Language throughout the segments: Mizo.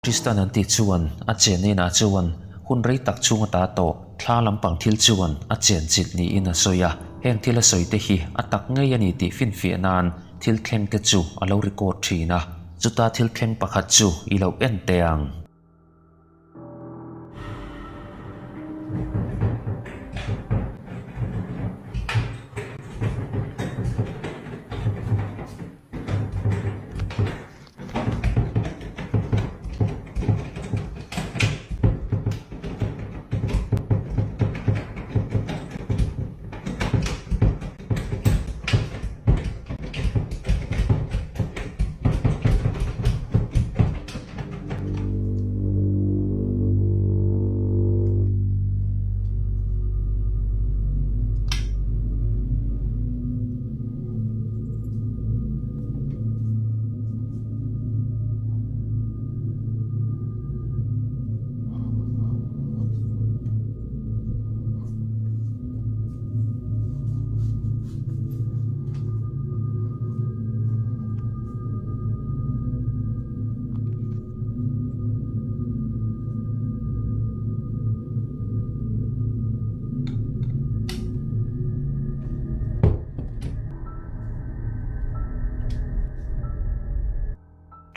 Tristan an tih chuan a chenna inah chuan hun rei tak chhung ata tawh thla lampang thil chuan a chenchilh niin a sawi a. Heng thil a sawi te hi a tak ngei a ni tih finfiah nan thil thleng te chu a lo record thin a. Chuta thil thleng pakhat chu i lo en teh ang.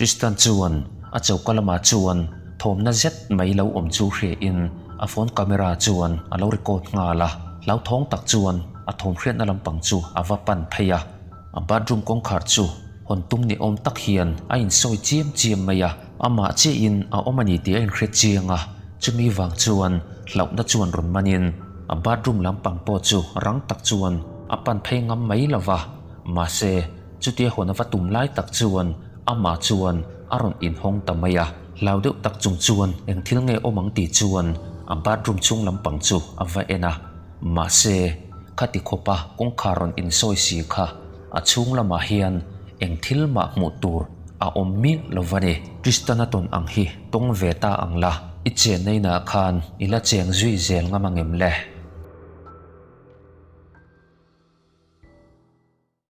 Tristan chuan a choka lamah chuan thawmna zet mai lo awm chu hriain a phone camera chuan a lo record nghal a, hlauthawng tak chuan a thawm hriatna lampang chu a va pan phei a. A bathroom kawngkhar chu hawn tum ni awm tak hian a insawi chiam chiam mai a, amah chiahin a awm a ni tih a inhre chiang a, chumi vang chuan hlauhna chuan rawn manin a bathroom lampang pawh chu rang tak chuan a pan phei ngam mai lo va, mahse chutia hawn a va tum lai tak chuan amah chuan a rawn inhawng ta mai a, hlau deuh tak chung chuan eng thil nge awm ang tih chuan a bathroom chhung lampang chu a va en a. Mahse, khati khawpa kawngkhar rawn insawi si kha a chhung lamah hian eng thil mah hmuh tur a awm miah lo va ni. Tristan-a tawn ang hi tawng ve ta ang la, i chenna inah khan i la cheng zui zel ngam angem le?